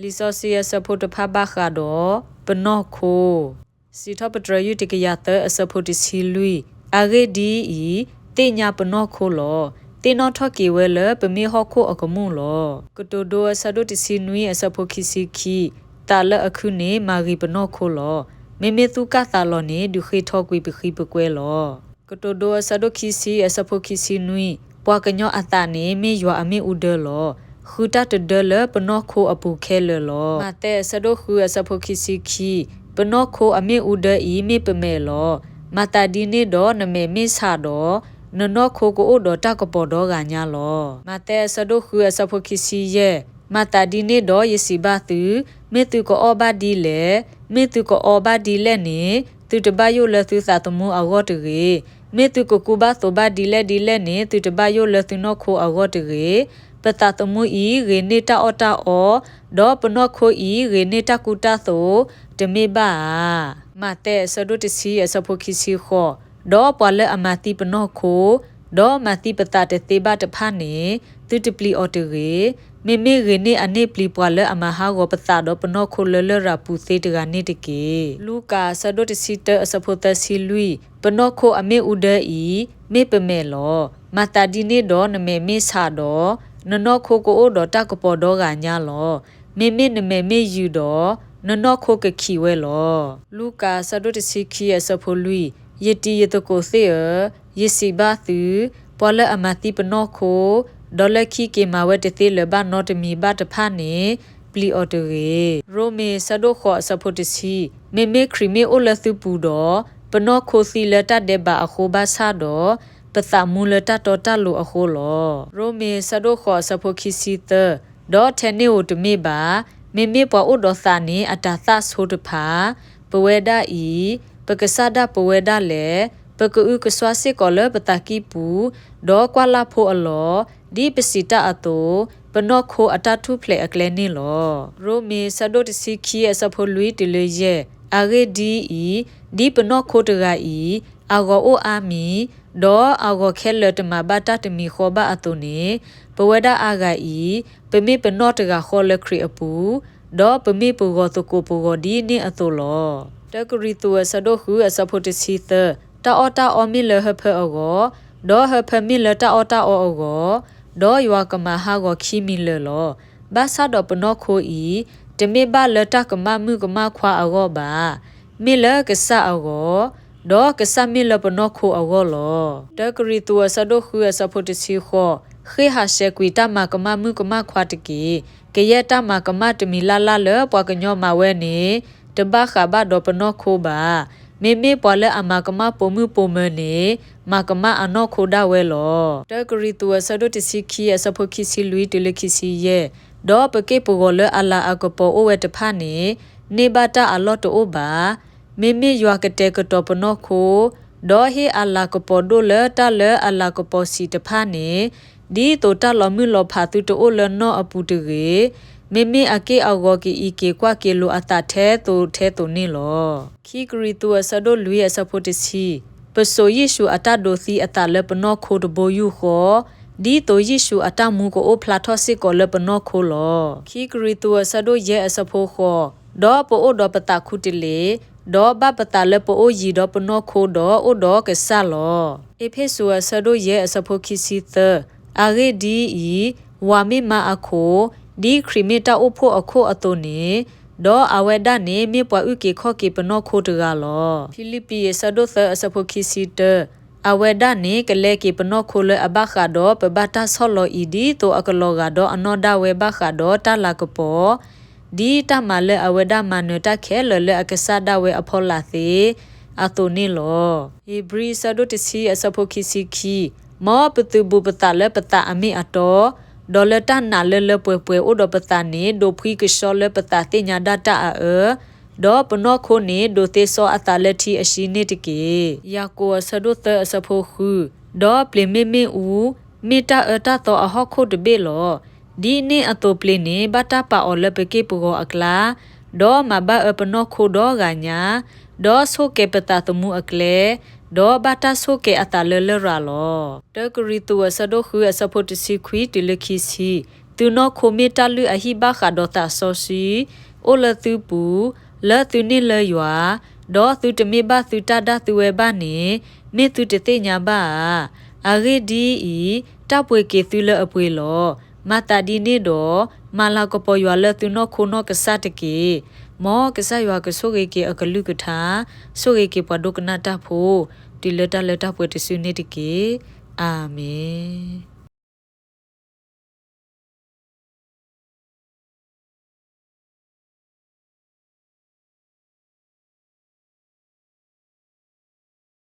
လံာ်စီဆှံအဆၢဖိတဖၣ်ဘၣ်ဃးဒီး ပနီၢ်ခိ, စံးထီၣ်ပတြၢၤ ယုၢ်တကယၤသၢ အဆၢဖိတဆံလွံၢ်, အဂ့ၢ်ဒ်အံၤ, သ့ၣ်ညါပနီၢ်ခိလီၤ. သ့ၣ်နီၣ်ထီၣ်က့ၤဝဲလၢပမ့ၢ်ဟီၣ်ခိၣ်အကမူၣ်လီၤ. ကတိၤဒိအဆၢဒိၣ်တဆံနွံ အဆၢဖိခံဆံခံ, သးလၢအခုန့ၣ် မၤဂ့ၤပနီၢ်ခိလီၤ. မ့မ့ၢ်သူၣ်ကၢ်သးလီၤန့ၣ် ဒုးဃ့ထီကွံာ်ပဃံပကွဲလီၤ. ကတိၤဒိအဆၢဒိၣ်ခံဆံ အဆၢဖိခံဆံနွံ, ပှၤကညီအသးန့ၣ် မ့ၢ်ယွၤအမ့ၣ်အူဒၢလီၤ. ဃုတၢ်တဒၢလၢပနီၢ်ခိအပူၤခဲလၢာ်လီၤ. မးသဲအဆၢဒိၣ်ဃု အဆၢဖိခံဆံခံ, ပနီၢ်ခိအမ့ၣ်အူဒၢအံၤ မ့ၢ်ပမဲာ်လီၤ. မၤသးဒ်န့ၣ်ဒီးနမဲာ်မ့ၢ်ဆးဒီး, နနီၢ်ခိကအိၣ်ဒီးတၢ်ကပီၤဒီဂၤညါလီၤ. မးသဲအဆၢဒိၣ်ဃု အဆၢဖိခံဆံယဲၢ်, မၤသးဒ်န့ၣ်ဒီးယစံးဘၣ်သု, မ့ၢ်သုကအီၣ်ဘၣ်ဒ်လဲၣ်, မ့ၢ်သုကအီဘၣ်ဒ်လဲၣ်န့ၣ် သုတဘၣ်ယိၣ်လၢသုသးသမူအဂီၢ်တဂ့ၤ. မ့ၢ်သုကကူဘၣ်သိးဘၣ်ဒ်လဲၣ်ဒ်လဲၣ်န့ၣ် သုတဘၣ်ယိၣ်လၢသုနီၢ်ခိအဂီၢ်တဂ့ၤ. ပသးသမူအံၤ ဂ့ၤန့ၢ်တၢ်အီၣ်တၢ်အီ, ဒီးပနီၢ်ခိအံၤ ဂ့ၤန့ၢ်တၢ်ကူတၢ်သိး, တမ့ၢ်ဘၣ်ဧါ. မးသဲအဆၢဒိၣ်တဆံ အဆၢဖိခံဆံဃိး, ဒီးပှၤလၢအမၤသံပနီၢ်ခိ, ဒီးမၤသံပသးတသ့ဘၣ်တဖၣ်န့ၣ် သုတပျံၤအီၤတဂ့ၤ. မ့မ့ၢ်ဂ့ၤန့ၢ်အန့ၢ်ပျံၤပှၤလၢအမၤဟးဂီၤပသးဒီးပနီၢ်ခိလၢလရာ်ပူၤသ့တဂၤန့ၣ်တက့ၢ်. လူၤကၣ် အဆၢဒိၣ်တဆံတၢ အဆၢဖိသၢဆံလွံၢ်, ပနီၢ်ခိအမ့ၣ်အူဒၢအံၤ မ့ၢ်ပမဲာ်လီၤ. မၤသးဒ်န့ၣ်ဒီးနမဲာ်မ့ၢ်ဆးဒီး, နနီၢ်ခိကအိၣ်ဒီးတၢ်ကပီၤဒီဂၤညါလီၤ. မ့မ့ၢ်နမဲာ်မ့ၢ်ယုာ်ဒီး, နနီၢ်ခိကခံးဝဲလီၤ. လူၤကၣ် အဆၢဒိၣ်တဆံခံ အဆၢဖိလွံၢ်, ယတံၤယသကိးသ့ၣ်ဧၢ, ယစံးဘၣ်သု, ပှၤလၢအမၤသံပနီၢ်ခိ, ဒီးလၢခံက့ၤမၤဝဲတသ့လၢၤဘၣ်နီတမံၤဘၣ်တဖၣ်န့ၣ် ပျံၤအီၤတဂ့ၤ. ရိမ့ၤ အဆၢဒိၣ်ဃိး အဆၢဖိတဆံ, မ့မ့ၢ်ခရံာ်မ့ၢ်အိၣ်လၢသုပူၤဒီး, ပနီၢ်ခိသံလၢတၢ်ဒဲးဘးအဃိဘၣ်ဆၣ်ဒီး, ပသးမူလၢတၢ်တီတၢ်လိၤအဃိလီၤ. ရိမ့ၤ အဆၢဒိၣ်ဃိး အဆၢဖိခံဆံသၢ, ဒီးထဲန့ၣ်ဧိၤတမ့ၢ်ဘၣ်, မ့မ့ၢ်ပှၤအိၣ်ဒီးသးန့ၣ် အတၤသၣ်ဆိတဖၣ်, ပဝဲဒၣ်အံၤ, ပကစၢ်ဒၣ်ပဝဲဒၣ်လဲၣ်, ပကအုကစွါစ့ၢ်ကီးလၢပသးကံၢ်ပူၤ, ဒီးကွၢ်လၢ်ဖိအလီၢ်, ဒ်ပစံးတၢ်အသိး, ပနီၢ်ခိအတၢ်ထူၣ်ဖျဲးအကျဲန့ၣ်လီၤ. ရိမ့ၤ အဆၢဒိၣ်တဆံခံ အဆၢဖိလွံၢ်တုၤလၢယဲၢ်, အဂ့ၢ်ဒ်အံၤ, ဒ်ပနီၢ်ခိတဂၤအံၤ, အဂီၤအိၣ်အါမံၤ, ဒီးအဂီၤခဲလၢာ်တမၤဘၣ်တၢ်တမံၤဃီဘၣ်အသိးန့ၣ်, ပဝဲဒၣ်အါဂၤအံၤ, ပမ့ၢ်ပနီၢ်တဂၤဃီလၢခရံာ်အပူၤ, ဒီးပမ့ၢ်ပဂီၤသကိးပဂီၤဒ်န့ၣ်အသိးလီၤ. တၢကရံၣ်သူး အဆၢဒိၣ်ဃု အဆၢဖိတဆံသၢ, တၢ်အီၣ်တၢ်အီမ့ၢ်လၢဟၢဖၢအဂီၢ်, ဒီးဟၢဖၢမ့ၢ်လၢတၢ်အီၣ်တၢ်အီအဂီၢ်, ဒီးယွၤကမၤဟးဂီၤခံမံၤလၢာ်လီၤ. ဘၣ်ဆၣ်ဒီးပနီၢ်ခိအံၤ, တမ့ၢ်ဘၣ်လၢတၢ်ကမၣ်မုၣ်ကမၣ်ခွါအဂီၢ်ဘၣ်. မ့ၢ်လၢကစၢ်အဂီၢ်, ဒီးကစၢ်မ့ၢ်လၢပနီၢ်ခိအဂီၢ်လီၤ. တၢကရံၣ်သူး အဆၢဒိၣ်ဃု အဆၢဖိတဆံဃိး, ဃ့ၢ်ဟးဆှဲးကွံာ်တၢ်မၤကမၣ်မုၣ်ကမၣ်ခွါတက့ၢ်. ကယဲၢ်တၢ်မၤကမၣ်တမံၤလၢ်လၢ်လၢပှၤကညီမၤဝဲန့ၣ်, တဘၣ်ဃးဘၣ်ဒီးပနီၢ်ခိဘၣ်. မ့မ့ၢ်ပှၤလၢအမၤကမၣ်ပိာ်မုၣ်ပိာ်မၢၤန့ၣ်, မၤကမၣ်အနီၢ်ခိဒၣ်ဝဲလီၤ. တၢကရံၣ်သူး အဆၢဒိၣ်တဆံခံ အဆၢဖိခံဆံလွံၢ်တုၤလၢခံဆံယဲၢ်, ဒီးပက့ၢ်ပဂီၤလၢအလၤအကပီၤအိၣ်ဝဲတဖၣ်န့ၣ်, န့ၢ်ဘၣ်တၢ်အလီၢ်တအိၣ်ဘၣ်. မ့မ့ၢ်ယွၤကတဲာ်ကတီၤပနီၢ်ခိ, ဒီးဟ့ၣ်အလၤကပီၤဒိၣ်လၢတၢ်လၢအလၤကပီၤဆံးတဖၣ်န့ၣ်, ဒ်သိးတၢ်လီၤမုၢ်လီၤဖးသုတအိၣ်လၢနီၣ်အပူၤတဂ့ၤ. မ့မ့ၢ်အက့ၢ်အဂီၤကအံးက့ၤကွၢ်က့ၤလိာ်အသးထဲသိးထဲသိးန့ၣ်လီၤ. ခံကရံၣ်သူး အဆၢဒိၣ်လွံၢ် အဆၢဖိတဆံ, ပစိာ်ယ့ၣ်ၡူးအတၢ်ဒိးသံအသးလၢပနီၢ်ခိတဘိယူၢ်ဃီ, ဒ်သိးယ့ၣ်ၡူးအတၢ်မူကအိၣ်ဖျါထီၣ်စ့ၢ်ကီးလၢပနီၢ်ခိလီၤ. ခံကရံၣ်သူး အဆၢဒိၣ်ယဲၢ် အဆၢဖိဃိး, ဒီးပအိၣ်ဒီးပသးခူတလ့ၢ်, ဒီးဘၣ်ပသးလၢပအိၣ်ယံၤဒီးပနီၢ်ခိဒီးအိၣ်ဒီးကစၢ်လီၤ. အ့းဖ့းစူး အဆၢဒိၣ်ယဲၢ် အဆၢဖိခံဆံသၢ, အဂ့ၢ်ဒ်အံၤ, ဝၤမ့ၢ်မါအခိၣ်, ဒ်ခရံာ်မ့ၢ်တၢ်အိၣ်ဖှိၣ်အခိၣ်အသိးန့ၣ်, ဒီးအဝဲဒၣ်န့ၣ်မ့ၢ်ပှၤအုၣ်က့ၤခီၣ်က့ၤပနီၢ်ခိတဂၤလီၤ. ဖံလံးပံး အဆၢဒိၣ်သၢ အဆၢဖိခံဆံတၢ, အဝဲဒၣ်န့ၣ် ကလဲက့ၤပနီၢ်ခိလၢအဘၣ်ဃးဒီးပဘၣ်တၢ်ဆီၣ်လီၤအံၤ ဒ်သိးအကလီၤဂာ်ဒီးအနီၢ်ဒၣ်ဝဲဘၣ်ဃးဒီးတၢ်လၤကပီၤ, ဒ်တၢ်မၤလၢအဝဲဒၣ်မၤနၢၤတၢ်ခဲလၢာ်လၢအကစၢ်ဒၣ်ဝဲအဖီလာ်သ့အသိးန့ၣ်လီၤ. ဧ့ၤဘြံၤ အဆၢဒိၣ်တဆံ အဆၢဖိခံဆံခံ, မ်ပသုးဘူးပသးလၢပသးအမ့ၢ်အတီ, ဒီးလၢတၢ်နာ်လၢလၢပှဲၤပှဲၤအိၣ်ဒီးပသးန့ၣ် ဒိးဖှံကဆှီလၢပသးသ့ၣ်ညါဒၣ်တၢ်အအၢ, ဒီးပနီၢ်ခိန့ၣ် ဒိးသ့စီအသးလၢထံအဆံန့ၣ်တက့ၢ်. ယၤကိာ် အဆၢဒိၣ်သၢ အဆၢဖိဃု, ဒီးပျ့ၤမ့ၢ်မ့ၣ်အူ, မ့ၢ်တၢ်အၢတၢ်သီအဟီၣ်ခိၣ်တဘ့ၣ်လီၤ. ဒ်န့ၣ်အသိးပျ့ၤန့ၣ် ဘၣ်တၢ်ပာ်အီၤလၢပက့ၢ်ပဂီၤအကျါ, ဒီးမၤဘၣ်အၢပနီၢ်ခိဒီဂၤညါ, ဒီးဆိၣ်ကဲၤပသးသမူအကျဲ, ဒီးဘၣ်တၢ်ဆိၣ်ကဲၤအသးလၢလရာ်လီၤ. တၢကရံၣ်သူး အဆၢဒိၣ်ဃု အဆၢဖိတဆံခွံတုၤလၢခံဆံ, သုနီၢ်ခိမ့ၢ်တၢ်လုၢ်အဟံၣ်ဘၣ်ဃးဒီးသးစီဆှံ အိၣ်လၢသုပူၤ, လၢသုန့ၢ်လၢယွၤ, ဒီးသုတမ့ၢ်ဘၣ်သုတၢ်ဒၣ်သုဝဲဘၣ်န့ၣ် မ့ၢ်သုတသ့ၣ်ညါဘၣ်ဧါ. အဂ့ၢ်ဒ်အံၤ, တၢ်ပှ့ၤက့ၤသုလၢအပှ့ၤလီၤ. မၤသးဒ်န့ၣ်ဒီး, မၤလၤကပီၤယွၤလၢသုနီၢ်ခိနီၢ်ကစၢ်တက့ၢ်. မ်ကစၢ်ယွၤကဆိၣ်ဂ့ၤက့ၤအကလုၢ်ကထါ, ဆိၣ်ဂ့ၤက့ၤပှၤဒိကနၣ်တၢ်ဖိ, တုၤလၢတၢ်လၢတၢ်ပှဲၤတစုန့ၣ်တက့ၢ်. အၤမ့ၣ်.